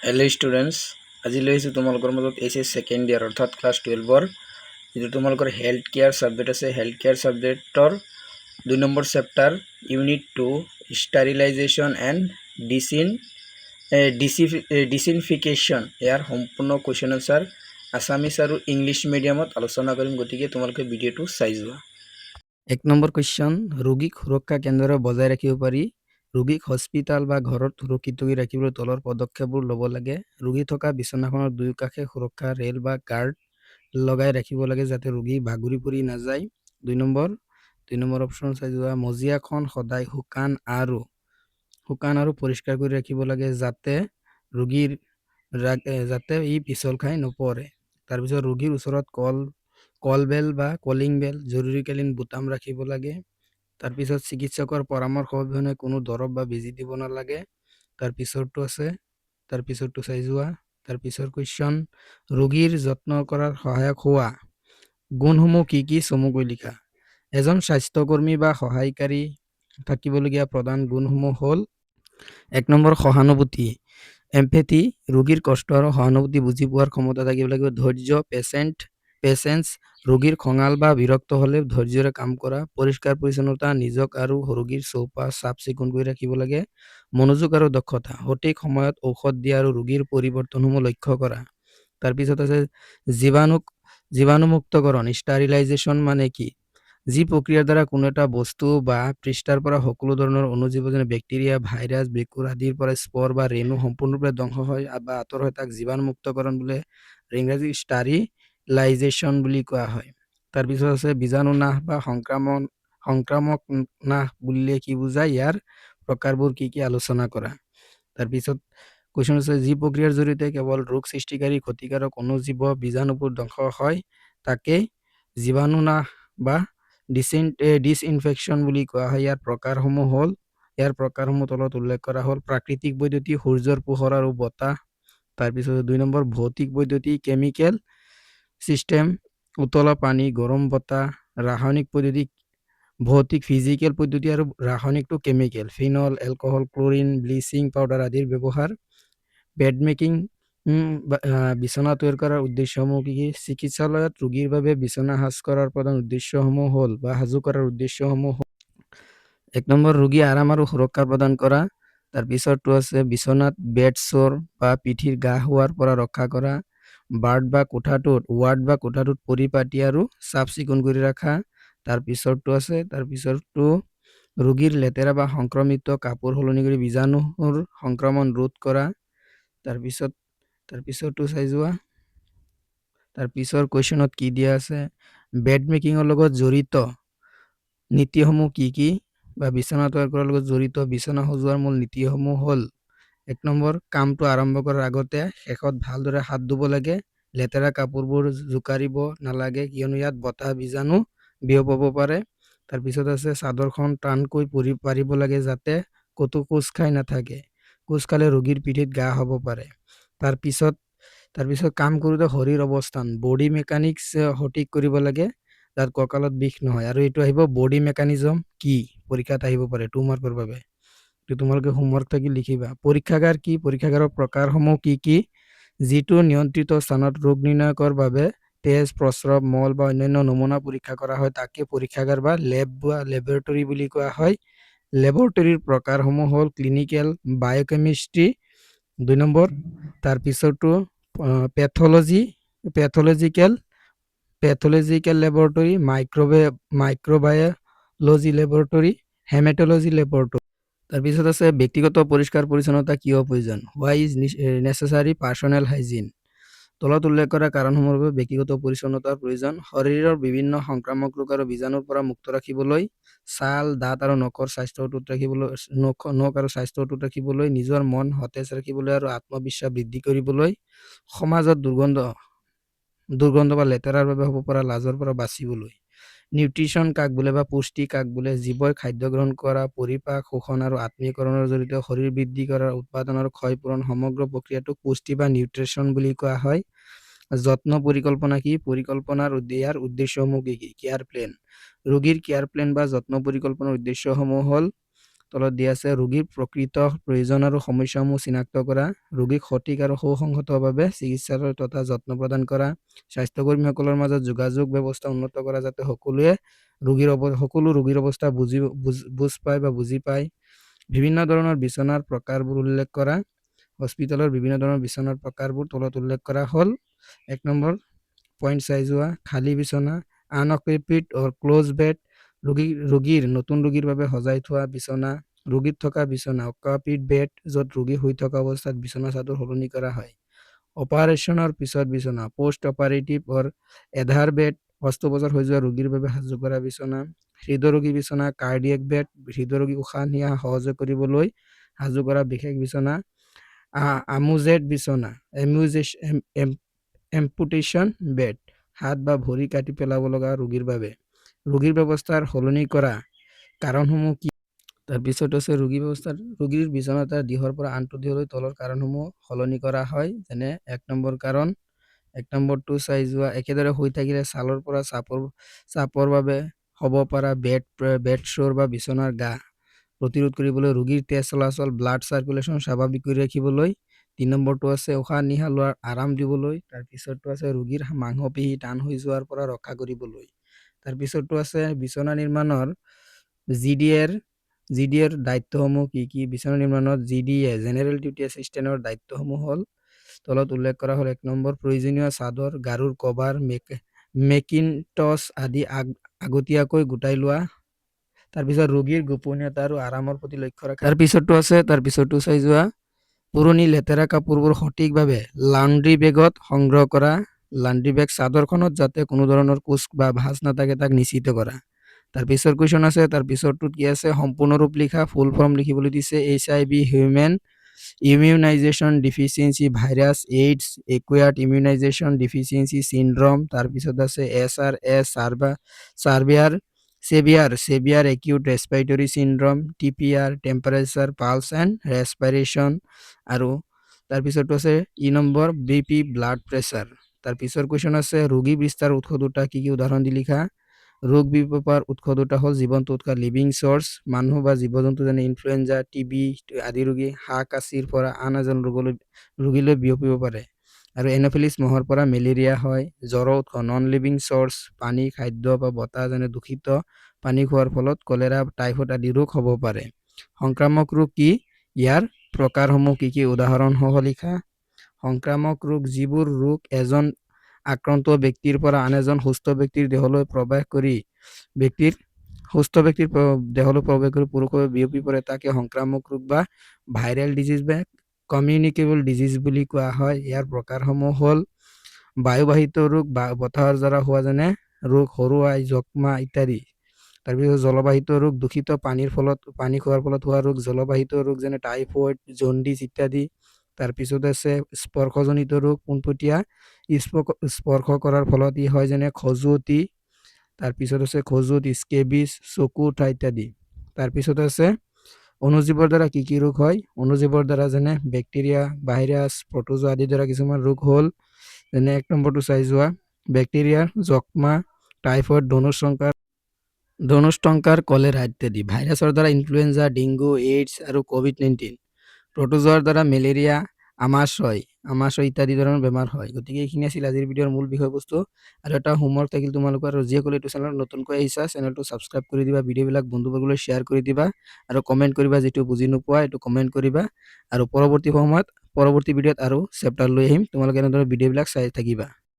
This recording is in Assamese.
হেল্ল' ষ্টুডেণ্টছ, আজি লৈ আহিছোঁ তোমালোকৰ মাজত এইচ এছ ছেকেণ্ড ইয়াৰ, অৰ্থাৎ ক্লাছ 12ৰ যিটো তোমালোকৰ হেল্থ কেয়াৰ ছাবজেক্ট আছে, হেল্থ কেয়াৰ ছাবজেক্টৰ 2 number chapter, unit 2, sterilization and disinfection, ইয়াৰ সম্পূৰ্ণ কুৱেশ্যন এনচাৰ আছামিছ আৰু ইংলিছ মিডিয়ামত আলোচনা কৰিম। গতিকে তোমালোকে ভিডিঅ'টো চাই যোৱা। 1 নম্বৰ কুৱেশ্যন, ৰোগীক সুৰক্ষা কেনেদৰে বজাই ৰাখিব পাৰি? ৰোগীক হস্পিতাল বা ঘৰত সুৰক্ষিত কৰি ৰাখিবলৈ তলৰ পদক্ষেপবোৰ ল'ব লাগে। ৰোগী থকা বিচনাখনৰ দুয়োকাষে সুৰক্ষা ৰেল বা গাৰ্ড লগাই ৰাখিব লাগে, যাতে ৰোগী বাগৰি পৰি নাযায়। দুই নম্বৰ অপশ্যন চাই যোৱা। মজিয়াখন সদায় শুকান আৰু পৰিষ্কাৰ কৰি ৰাখিব লাগে, যাতে ই পিছল খাই নপৰে। তাৰপিছত ৰোগীৰ ওচৰত কল বেল বা কলিং বেল, জৰুৰীকালীন বুটাম ৰাখিব লাগে। তাৰপিছত চিকিৎসকৰ পৰামৰ্শ অবিহনে কোনো দৰৱ বা বেজী দিব নালাগে। তাৰ পিছৰটো আছে, তাৰ পিছৰটো চাই যোৱা। তাৰ পিছৰ কুৱেশ্যন, ৰোগীৰ যত্ন কৰাৰ সহায়ক হোৱা গুণসমূহ কি কি, চমুকৈ লিখা। এজন স্বাস্থ্যকৰ্মী বা সহায়কাৰী থাকিবলগীয়া প্ৰধান গুণসমূহ হ'ল, 1 নম্বৰ সহানুভূতি, এম্পেথি, ৰোগীৰ কষ্ট আৰু সহানুভূতি বুজি পোৱাৰ ক্ষমতা থাকিব লাগিব। ধৈৰ্য, পেচেঞ্চ, ৰোগীৰ খঙাল বা বিৰক্ত হ'লে ধৈৰ্যৰে কাম কৰা। পৰিষ্কাৰ পৰিচ্ছন্নতা, নিজক আৰু ৰোগীৰ চৌপাশ চাফ চিকুণ কৰি ৰাখিব লাগে। মনোযোগ আৰু দক্ষতা, সঠিক সময়ত ঔষধ দিয়া আৰু ৰোগীৰ পৰিৱৰ্তনসমূহ লক্ষ্য কৰা। তাৰপিছত আছে জীৱাণুমুক্তকৰণ, ষ্টাৰিলাইজেশ্যন মানে কি? যি প্ৰক্ৰিয়াৰ দ্বাৰা কোনো এটা বস্তু বা পৃষ্ঠৰ পৰা সকলো ধৰণৰ অণুজীৱ, যেনে বেক্টেৰিয়া, ভাইৰাছ, ভেঁকুৰ আদিৰ পৰা স্পৰ বা ৰেণু সম্পূৰ্ণৰূপে ধ্বংস হয় বা আঁতৰ হয়, তাক জীৱাণুমুক্তকৰণ বোলে। ইংৰাজী ষ্টাৰিলাইজেশ্যন বুলি কোৱা হয়। তাৰপিছত আছে বীজাণুনাশ বা সংক্ৰামক নাশ বুলিলে কি বুজায়? ইয়াৰ প্ৰকাৰবোৰ কি কি, আলোচনা কৰা। তাৰপিছত কুৱেশ্যন আছে, যি প্ৰক্ৰিয়াৰ জৰিয়তে কেৱল ৰোগ সৃষ্টিকাৰী ক্ষতিকাৰক অণুজীৱ, বীজাণুবোৰ ধ্বংস হয়, তাকে জীৱাণুনাশ বা ডিছইনফেকশ্যন বুলি কোৱা হয়। ইয়াৰ প্ৰকাৰসমূহ তলত উল্লেখ কৰা হ'ল। প্ৰাকৃতিক পদ্ধতি, সূৰ্যৰ পোহৰ আৰু বতাহ। তাৰপিছত 2 নম্বৰ ভৌতিক পদ্ধতি, কেমিকেল ছিষ্টেম, উতলা পানী, গৰম বতাহ। ৰাসায়নিক পদ্ধতি, ভৌতিক ফিজিকেল পদ্ধতি আৰু ৰাসায়নিকটো chemical, phenol, alcohol, chlorine, bleaching powder আদিৰ ব্যৱহাৰ। বেড মেকিং, বিচনা তৈয়াৰ কৰাৰ উদ্দেশ্যসমূহ কি কি? চিকিৎসালয়ত ৰোগীৰ বাবে বিচনা সাজ কৰাৰ প্ৰধান উদ্দেশ্যসমূহ হ'ল বা সাজু কৰাৰ উদ্দেশ্যসমূহ হ'ল, 1 নম্বৰ ৰোগী আৰাম আৰু সুৰক্ষা প্ৰদান কৰা। তাৰপিছতটো আছে বিচনাত বেড চ'ৰ বা পিঠিৰ ঘাঁ হোৱাৰ পৰা ৰক্ষা কৰা। ৱাৰ্ড বা কোঠাটোত পৰিপাটি আৰু চাফ চিকুণ কৰি ৰখা। তাৰপিছৰটো ৰোগীৰ লেতেৰা বা সংক্ৰমিত কাপোৰ সলনি কৰি বীজাণুৰ সংক্ৰমণ ৰোধ কৰা। তাৰপিছৰটো চাই যোৱা। তাৰপিছৰ কুৱেশ্যনত কি দিয়া আছে? বেড মেকিঙৰ লগত জড়িত নীতিসমূহ কি কি বা বিচনা তৈয়াৰ কৰাৰ লগত জড়িত বিচনা সজোৱাৰ মূল নীতিসমূহ হ'ল, 1 নম্বৰ কামটো আৰম্ভ কৰাৰ আগতে শেষত ভালদৰে হাত ধুব লাগে। লেতেৰা কাপোৰবোৰ জোকাৰিব নালাগে, কিয়নো ইয়াত বতাহ বীজাণু বিয়পাব পাৰে। তাৰপিছত আছে চাদৰখন টানকৈ পাৰিব লাগে, যাতে ক'তো কোচ খাই নাথাকে। কোচ খালে ৰোগীৰ পিঠিত ঘাঁ হ'ব পাৰে। তাৰপিছত কাম কৰোঁতে শৰীৰ অৱস্থান, বডি মেকানিক্স সঠিক কৰিব লাগে, যাত কঁকালত বিষ নহয়। আৰু এইটো আহিব, বডি মেকানিজম কি, পৰীক্ষাত আহিব পাৰে 2 মাৰ্কৰ বাবে। এইটো তোমালোকে হোমৱৰ্ক থাকি লিখিবা। পৰীক্ষাগাৰ কি? পৰীক্ষাগাৰৰ প্ৰকাৰসমূহ কি কি? যিটো নিয়ন্ত্ৰিত স্থানত ৰোগ নিৰ্ণয়কৰ বাবে তেজ, প্ৰস্ৰাৱ, মল বা অন্যান্য নমুনা পৰীক্ষা কৰা হয়, তাকে পৰীক্ষাগাৰ বা লেব বা লেবৰেটৰী বুলি কোৱা হয়। লেবৰেটৰীৰ প্ৰকাৰসমূহ হ'ল ক্লিনিকেল বায়'কেমিষ্ট্ৰি 2 নম্বৰ, তাৰপিছৰটো pathological laboratory, microbiology laboratory, hematology laboratory। তাৰপিছত আছে ব্যক্তিগত পৰিষ্কাৰ পৰিচ্ছন্নতা কিয় প্ৰয়োজন? Why is necessary personal hygiene? তলত উল্লেখ কৰা কাৰণসমূহৰ বাবে ব্যক্তিগত পৰিচ্ছন্নতাৰ প্ৰয়োজন। শৰীৰৰ বিভিন্ন সংক্ৰামক ৰোগ আৰু বীজাণুৰ পৰা মুক্ত ৰাখিবলৈ, ছাল, দাঁত আৰু নখৰ স্বাস্থ্য অটুট ৰাখিবলৈ, নখ আৰু স্বাস্থ্য অটুট ৰাখিবলৈ, নিজৰ মন সতেজ ৰাখিবলৈ আৰু আত্মবিশ্বাস বৃদ্ধি কৰিবলৈ, সমাজত দুৰ্গন্ধ বা লেতেৰাৰ বাবে হ'ব পৰা লাজৰ পৰা বাচিবলৈ। নিউট্ৰিচন কাক বোলে বা পুষ্টি কাক বোলে? জীৱই খাদ্য গ্ৰহণ কৰা, পৰিপাক, শোষণ আৰু আত্মীয়কৰণৰ জৰিয়তে শৰীৰ বৃদ্ধি কৰাৰ, উৎপাদন আৰু ক্ষয়পূৰণ সমগ্ৰ প্ৰক্ৰিয়াটোক পুষ্টি বা নিউট্ৰিচন বুলি কোৱা হয়। যত্ন পৰিকল্পনা কি? পৰিকল্পনাৰ ইয়াৰ উদ্দেশ্যসমূহ কি কি? কেয়াৰ প্লেন, ৰোগীৰ কেয়াৰ প্লেন বা যত্ন পৰিকল্পনাৰ উদ্দেশ্যসমূহ হ'ল তলত দিয়া আছে ৰোগীৰ প্ৰকৃত প্ৰয়োজন আৰু সমস্যাসমূহ চিনাক্ত কৰা, ৰোগীক সঠিক আৰু সুসংহতভাৱে চিকিৎসা তথা যত্ন প্ৰদান কৰা, স্বাস্থ্যকৰ্মীসকলৰ মাজত যোগাযোগ ব্যৱস্থা উন্নত কৰা যাতে সকলোৱে সকলো ৰোগীৰ অৱস্থা বুজ পায় বা বুজি পায়। বিভিন্ন ধৰণৰ বিচনাৰ প্ৰকাৰবোৰ উল্লেখ কৰা। হস্পিটেলৰ বিভিন্ন ধৰণৰ বিচনাৰ প্ৰকাৰবোৰ তলত উল্লেখ কৰা হ'ল। 1 নম্বৰ পইণ্ট চাই যোৱা, খালী বিচনা, আনঅকুপিড অৰ ক্ল'জ বেড, নতুন ৰোগীৰ বাবে সজাই থোৱা বিচনা, ৰোগীত থকা বিচনা, অকুপিড বেড, য'ত ৰোগী শুই থকা অৱস্থাত বিচনা চাদৰ সলনি কৰা হয়, অপাৰেশ্যনৰ পিছত বিচনা, post operative or either bed, অস্ত্ৰোপচাৰ হৈ যোৱা ৰোগীৰ বাবে সাজু কৰা বিচনা, হৃদৰোগী বিচনা, কাৰ্ডিয়েক বেড, হৃদৰোগী উশাহ নিশাহ সহজ কৰিবলৈ সাজু কৰা বিশেষ বিচনা, আমুজেড বিচনা, এম্পুটেশ্যন বেড, হাত বা ভৰি কাটি পেলাব লগা ৰোগীৰ বাবে। ৰোগীৰ ব্যৱস্থাৰ সলনি কৰা কাৰণসমূহ কি? তাৰপিছত আছে ৰোগীৰ বিচনা এটা দিশৰ পৰা আনটো দিশলৈ তলৰ কাৰণসমূহ সলনি কৰা হয়, যেনে 1 নম্বৰ কাৰণ, 1 নম্বৰটো চাই যোৱা, একেদৰে শুই থাকিলে ছালৰ পৰা চাপৰ বাবে হ'ব পৰা বেড চ'ৰ বা বিচনাৰ গা প্ৰতিৰোধ কৰিবলৈ, ৰোগীৰ তেজ চলাচল ব্লাড চাৰ্কুলেশ্যন স্বাভাৱিক কৰি ৰাখিবলৈ। 3 নম্বৰটো আছে উশাহ নিশাহ লোৱাৰ আৰাম দিবলৈ। তাৰপিছতটো আছে ৰোগীৰ মাংসপেশী টান হৈ যোৱাৰ পৰা ৰক্ষা কৰিবলৈ। তাৰপিছতটো আছে বিচনা নিৰ্মাণৰ জি ডি এৰ দায়িত্বসমূহ কি কি? বিচনা নিৰ্মাণত G D A general duty এছিষ্টেণ্টৰ দায়িত্বসমূহ হ'ল তলত উল্লেখ কৰা হ'ল। 1 নম্বৰ প্ৰয়োজনীয় চাদৰ, গাৰুৰ কভাৰ, মেকিনটছ আদি আগতীয়াকৈ গোটাই লোৱা। তাৰপিছত ৰোগীৰ গোপনীয়তা আৰু আৰামৰ প্ৰতি লক্ষ্য ৰাখা। তাৰপিছতটো চাই যোৱা, পুৰণি লেতেৰা কাপোৰবোৰ সঠিকভাৱে লাণ্ড্ৰি বেগত সংগ্ৰহ কৰা, লাণ্ড্ৰি বেগ চাদৰখনত যাতে কোনো ধৰণৰ কোচ বা ভাঁজ নাথাকে তাক নিশ্চিত কৰা। তাৰপিছৰ কুৱেশ্যন আছে, তাৰপিছৰটোত কি আছে? সম্পূৰ্ণৰূপ লিখা, ফুল ফৰ্ম লিখিবলৈ দিছে। HIV human immunization deficiency virus, AIDS acquired immunization deficiency syndrome. তাৰপিছত আছে SRS severe acute respiratory syndrome, TPR temperature, pulse and respiration. আৰু তাৰপিছতো আছে ই নম্বৰ BP blood pressure. তাৰপিছৰ কুৱেশ্যন আছে ৰোগী বিস্তাৰ উৎস দুটা কি কি উদাহৰণ দি লিখা। ৰোগ বিয়পাৰ উৎস দুটা হ'ল জীৱন্ত উৎস লিভিং চ'ৰ্চ, মানুহ বা জীৱ জন্তু যেনে ইনফ্লুৱেঞ্জা, টিবি আদি ৰোগী হাঁহ কাচিৰ পৰা আন এজন ৰোগীলৈ বিয়পিব পাৰে। আৰু এন'ফিলিছ মহৰ পৰা মেলেৰিয়া হয়। জড় উৎস নন লিভিং চ'ৰ্চ, পানী, খাদ্য বা বতাহ যেনে দূষিত পানী খোৱাৰ ফলত কলেৰা, টাইফইড আদি ৰোগ হ'ব পাৰে। সংক্ৰামক ৰোগ কি? ইয়াৰ প্ৰকাৰসমূহ কি কি? উদাহৰণসহ লিখা। সংক্ৰামক ৰোগ যিবোৰ ৰোগ এজন আক্ৰান্ত ব্যক্তিৰ পৰা আন এজন সুস্থ ব্যক্তিৰ দেহলৈ প্ৰৱেশ কৰি ব্যক্তিৰ সুস্থ ব্যক্তিৰ দেহলৈ প্ৰৱেশ কৰি পৰোক্ষভাৱে বিয়পি পৰে তাকে সংক্ৰামক ৰোগ বা ভাইৰেল ডিজিজ বা কমিউনিকেবল ডিজিজ বুলি কোৱা হয়। ইয়াৰ প্ৰকাৰসমূহ হ'ল বায়ুবাহিত ৰোগ বা বতাহৰ দ্বাৰা হোৱা যেনে ৰোগ, সৰু আই, যক্ষ্মা ইত্যাদি। তাৰপিছত জলবাহিত ৰোগ, দূষিত পানীৰ ফলত পানী খোৱাৰ ফলত হোৱা ৰোগ, জলবাহিত ৰোগ যেনে টাইফইড, জণ্ডিচ ইত্যাদি। তাৰপিছত আছে স্পৰ্শজনিত ৰোগ, পোনপটীয়া স্পৰ্শ কৰাৰ ফলত ই হয় যেনে খজুৱতি। তাৰপিছত আছে খজুৱতি, স্কেবিছ, চকু উঠা ইত্যাদি। তাৰপিছত আছে অণুজীৱৰ দ্বাৰা কি কি ৰোগ হয়? অণুজীৱৰ দ্বাৰা যেনে বেক্টেৰিয়া, ভাইৰাছ, প্ৰটোজোৱা আদিৰ দ্বাৰা কিছুমান ৰোগ হ'ল, যেনে 1 নম্বৰটো চাই যোৱা, বেক্টেৰিয়া, যক্ষ্মা, টাইফইড, ধনুষ্টংকাৰ, কলেৰা ইত্যাদি। ভাইৰাছৰ দ্বাৰা ইনফ্লুৱেঞ্জা, ডেংগু, এইডছ আৰু কোভিড-19। প্ৰটোজোৱাৰ দ্বাৰা মেলেৰিয়া, আমাশয় ইত্যাদি ধৰণৰ বেমাৰ হয়। গতিকে এইখিনি আছিল আজিৰ ভিডিঅ'ৰ মূল বিষয়বস্তু। আৰু এটা হোমৱৰ্ক থাকিল তোমালোকৰ, আৰু যিসকলে এইটো চেনেলত নতুনকৈ আহিছা চেনেলটো ছাবস্ক্ৰাইব কৰি দিবা, ভিডিঅ'বিলাক বন্ধুবৰ্গলৈ শ্বেয়াৰ কৰি দিবা আৰু কমেণ্ট কৰিবা, যিটো বুজি নোপোৱা এইটো কমেণ্ট কৰিবা। আৰু পৰৱৰ্তী সময়ত পৰৱৰ্তী ভিডিঅ'ত আৰু চেপ্টাৰ লৈ আহিম, তোমালোকে এনেদৰে ভিডিঅ'বিলাক চাই থাকিবা।